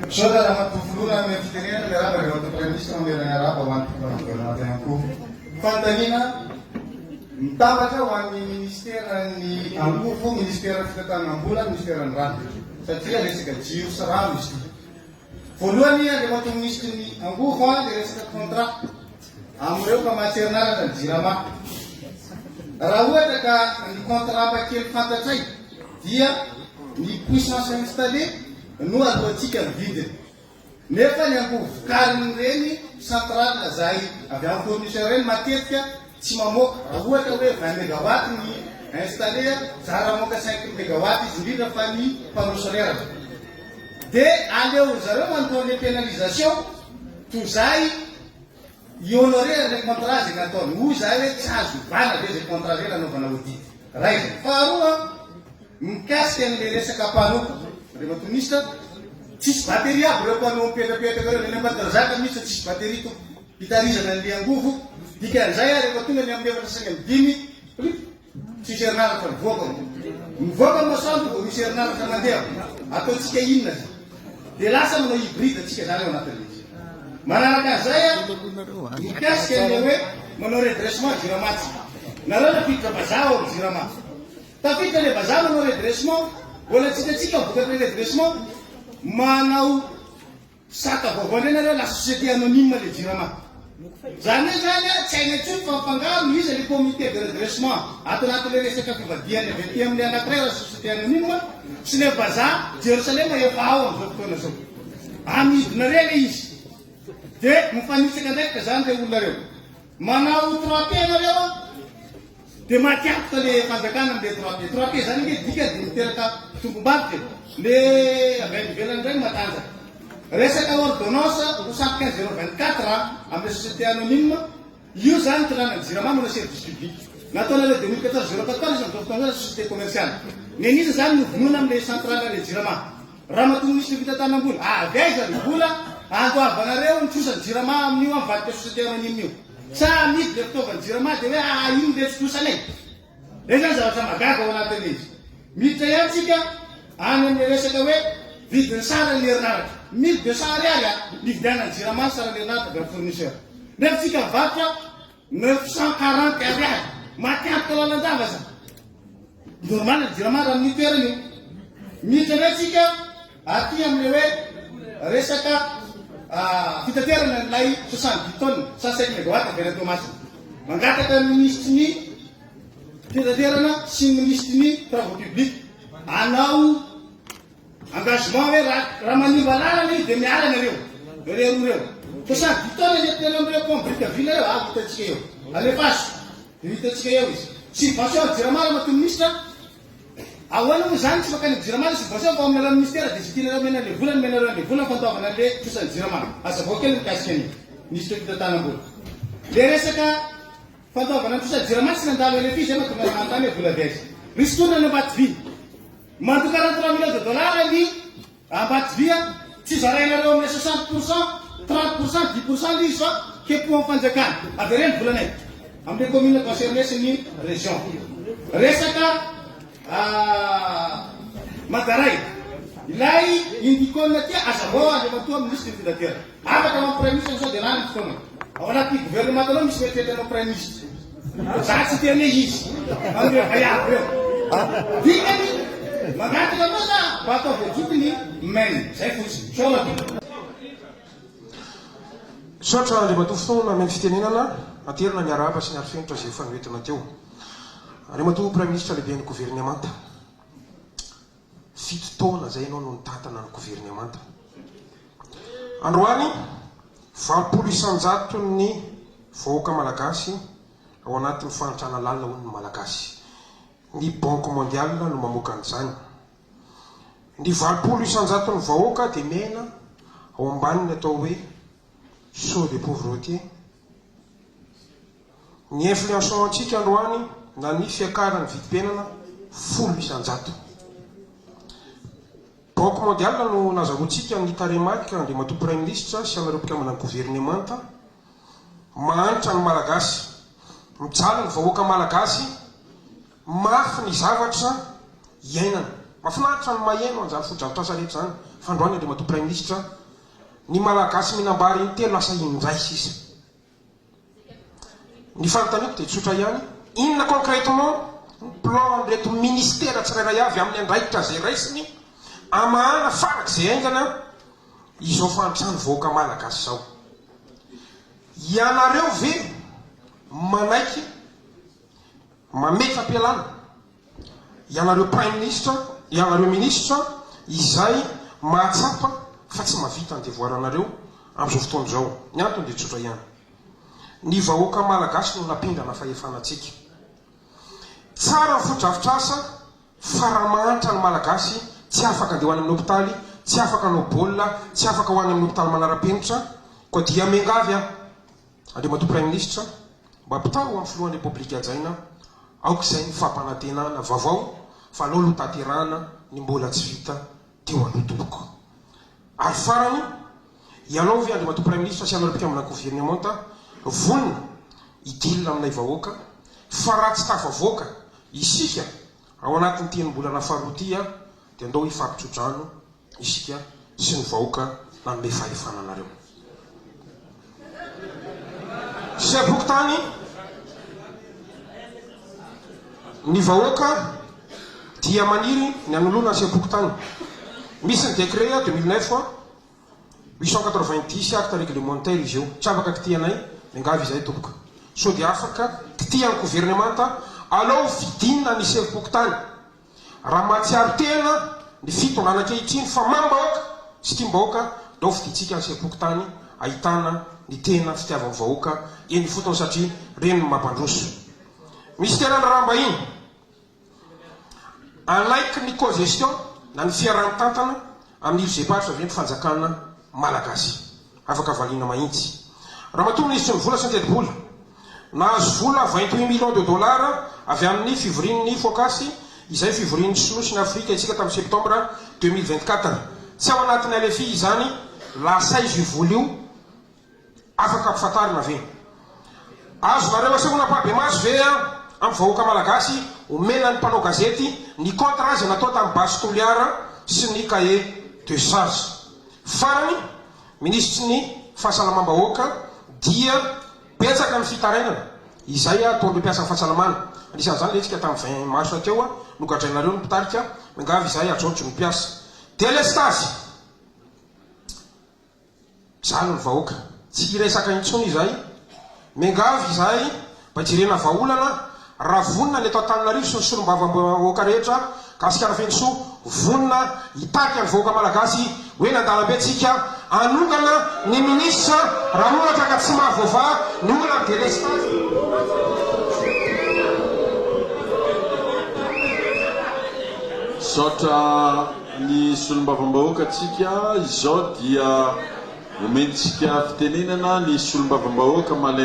Misaotra Ramatoa Filoha nanome fitenenana, miarahaba Andriamatoa Praiminisitra mamerina ny arahaba ho an'ny mpitondra governemanta ihany koa. Fanontaniana mitambatra ho an'ny Minisiteran'ny Angovo, Minisiteran'ny Fitantanam-bola, Minisiteran'ny Rano satria resaka jiro sy rano izy ity. Voalohany Andriamatoa Minisitry ny Angovo dia resaka contrat amin'ireo mpamatsy herinaratra ny Jirama. Raha ohatra ka ny contrat mba kely fantatray dia ny puissance installée no aloantsika ny vidiny. Nefa ny angovo vokarin'ireny centrale izay avy amin'ny fournisseur ireny matetika tsy mamoaka. Raha ohatra hoe 20 megawatt ny installé, zara mamoaka 5 megawatt izy indrindra fa ny panneau solaire. Dia aleon zareo mandoa le pénalisation toy zay hi honorer an'ilay contrat zay nataony. Hoy zahay hoe tsy azo ovana ve zay contrat zay nanaovana audit. Ray zay. Faharoa, mikasika an'le resaka panneau, Andriamatoa Minisitra, tsisy batterie aby ireo panneau mipetrapetraka ireo, ny any Ambatondrazaka mihitsy tsisy batterie tompoko, hitarizana an'le angovo, dikan'izay rehefa tonga ny amin'ny efatra sy ny amin'ny dimy, Tsisy herinaratra mivoaka ao. Mivoaka ny masoandro vao misy herinaratra mandeha ao. Ataontsika inona zany? Dia lasa manao hybride tsika zany ao anatin'ilay izy. Manaraka an'izay a, mikasika an'ilay hoe manao redressement jirama tsika. Nareo nampiditra vazaha ao amin'ny jirama. Tafiditra ilay vazaha manao redressement, mbola tsy hitantsika ny vokatr'ilay redressement. Manao Sata vaovao indray nareo lasa société anonyme le jirama. Zany hoe zany a tsy hainay intsony fa mifangaro iza le comité de redressement ato anatin'le resaka fivadihany avy aty amle anakiray raha société anonyme sy le vazaha Jerosalema efa ao amzao fotoana zao. Amidinareo le izy de mifanitsaka andraikitra zany reo olona reo. Manao 3P nareo a. Dia maty antoka le fanjakana amle 3P. 3P zany ange dikany dia miteraka tombombarotra e. Le avy any ivelany indray no matanjaka. Resaka ordonnance 75 024 amle société anonyme, io zany nitondrana ny jirama manao service public. Nataonareo 2014 014 izy amzao fotoana zao lasa société commerciale. Ny an'iza zany no vonoina amle centrale le jirama? Ramatoa minisitry ny fitantanam-bola, avy aiza ny vola andoavanareo ny trosan'ny jirama amin'io mivadika société anonyme io? Sa amidy le fitaovan'ny jirama dia hoe aa iny le tsy trosanay? Zay zany zavatra mahagaga ao anatin'ilay izy. Miditra ihany tsika any amin'ilay resaka hoe vidin'ny saran'ny herinaratra. 1200 ariary a, nividianan'ny jirama ny saran'ny herinaratra avy amin'ny fournisseur. Nefa tsika mivarotra 940 ariary. Maty antoka lalandava zany. Normal ny jirama raha amin'io toerana io. Miditra indray tsika aty amin'ilay hoe resaka fitaterana an'ilay 70 tonnes, 105 megawatt avy any Toamasina. Mangataka ny minisitry ny fitaterana sy ny minisitry ny travaux publics hanao engagement hoe raha manimba lalana io dia miala nareo, ireo roa ireo. 70 tonnes ilay tena amin'ireo pont Brickaville ireo, ah hitantsika eo. Alefaso. Dia ho hitantsika eo izy. Subvention ny jirama ramatoa minisitra a! Ahoana moa izany tsy mankany amin'ny jirama ilay subvention fa ao amin'ny alalan'ny ministera dia izay tianareo omena an'ilay vola no omenareo an'ilay vola ny fandoavana an'ilay trosan'ny jirama. Hazavao kely mikasika an'io. Minisitry ny fitantanam-bola. Ilay resaka fandoavana ny trosan'ny jirama tsy nandalo LFI izay mahatonga ny manontany hoe vola avy aiza. Ristourne any Ambatovy. Mandoa 43 millions de dollars ny Ambatodia, tsy zarainareo amin'ilay 60 pour cent, 30 pour cent, 10 pour cent ilay izy fa kepohan'ny fanjakana. Avereno ny volanay amin'ilay commune concernée sy ny région. Resaka Madaray, ilay Indicon aty azavao Andriamatoa Minisitry ny Fitaterana. Afaka manao praiminisitra sao dia lany ny fotoana. Ao anatin'ny gouvernementanao misy mieritreritra hanao praiminisitra. Za tsy hiteny hoe izy fa ireo vaiavy ireo. Dikany, mangataka koa za mba ataovy ajoky ny men. Zay fotsiny. Misaotra tompoko. Misaotra Andriamatoa Filoha nameno fitenenana, aterina ny arahaba sy ny arifenitra izay efa noentina teo. Andriamatoa Praiminisitra Lehiben'ny Governemanta. Fito taona izay ianao no nitantana ny governemanta. Androany, 80 isan-jaton'ny vahoaka malagasy ao anatin'ny fahantrana lalina hono ny Malagasy. Ny Banque mondiale no mamoaka an'izany. Ny 80 isan-jaton'ny vahoaka dia miaina ao ambanin'ny atao hoe seuil de pauvreté. Ny inflation antsika androany na ny fiakaran'ny vidim-piainana 10%. Banque mondiale no nazahoantsika ny tarehimarika Andriamatoa Praiminisitra sy anareo mpikambana ny governemanta, mahantra ny Malagasy, mijaly ny vahoaka Malagasy, mafy ny zavatra iainana. Mahafinaritra ny maheno an'izany fotodrafitrasa rehetra izany. Fa androany Andriamatoa Praiminisitra, ny Malagasy mihinam-bary intelo lasa indray sisa. Ny fanontaniako dia tsotra ihany, inona concrètement ny plan an'ireto ministera tsirairay avy amin'ny andraikitra izay raisiny hamahana farak'izay haingana izao fahantran'ny vahoaka Malagasy izao? Ianareo ve manaiky mametra-pialana ianareo Praiminisitra, ianareo Minisitra izay mahatsapa fa tsy mahavita ny devoir-nareo amin'izao fotoana izao. Ny antony dia tsotra ihany. Ny vahoaka Malagasy no nampindrana fahefana antsika. Tsara ny fotodrafitrasa fa raha mahantra ny Malagasy tsy afaka andeha ho any amin'ny hopitaly, tsy afaka hanao baolina, tsy afaka ho any amin'ny hopitaly manara-penitra, koa dia miangavy aho Andriamatoa Praiminisitra, mba ampitao amin'ny Filohan'ny Repoblika hajaina aoka izay ny fampanantenana vaovao fa aleo aloha tanterahana ny mbola tsy vita teo aloha tompoko. Ary farany, ianao ve Andriamatoa Praiminisitra sy ianareo mpikambana governemanta vonona hi-deal aminay vahoaka fa raha tsy tafavoaka isika ao anatin'ity enim-bolana faharoa ity dia andao hifampitso-drano isika sy ny vahoaka nanome fahefana anareo. Sefo-pokontany, Ny vahoaka dia maniry ny hanoloana ny sefo-pokontany. Misy ny décret 2009 890 acte réglementaire izy io. Tsy afaka kitihanay, miangavy izahay tompoko. Sao dia afaka kitihan'ny governemanta, alao fidinina ny sefo-pokontany. Raha mahatsiaro tena ny fitondrana ankehitriny fa mamim-bahoaka sy tiam-bahoaka, ndao fidintsika ny sefom-pokontany ahitana ny tena fitiavan'ny vahoaka eny ifotony satria reny no mampandroso. Minisiteran'ny Raharaham-bahiny, Hanaiky ny cogestion na ny fiaraha-mitantana amin'ny Irgepatra ve ny fanjakana malagasy? Afaka valiana mahintsy. Ramatoa Minisitry ny Vola sy ny Tetibola, nahazo vola 28 millions de dollars avy amin'ny fivorian'ny Focas izay fivorian'ny Sinoa sy ny Afrika isika tamin'ny septembre 2024. Tsy ao anatin'ny LFI izany, lasa aiza io vola io? Afaka ampifantarina ve? Azonareo asehoana ampahibemaso ve amin'ny vahoaka malagasy omena ny mpanao gazety ny contrat izay natao tamin'ny Base Toliara sy ny cahier de charge? Farany, minisitry ny fahasalamam-bahoaka dia betsaka ny fitarainana izay ataon'ireo mpiasan'ny fahasalamana. Anisan'izany ilay hetsika tamin'ny 20 mars teo nogadrainareo ny mpitarika, miangavy izahay hajaojo ny mpiasa. Delestazy! Mijaly ny vahoaka. Tsy hiresaka intsony izahay. Miangavy izahay mba hijerena vahaolana raha vonona ny eto Antananarivo sy ny solombavambahoaka rehetra, Gasikara Fenosoa, vonona hitarika ny vahoaka Malagasy ho eny an-dalambe tsika hanongana ny minisitra raha ohatra ka tsy mahavoavaha ny olana delestazy. Misaotra. Ny Solombavambahoaka tsika izao dia omentsika fitenenana ny Solombavambahoaka Malin.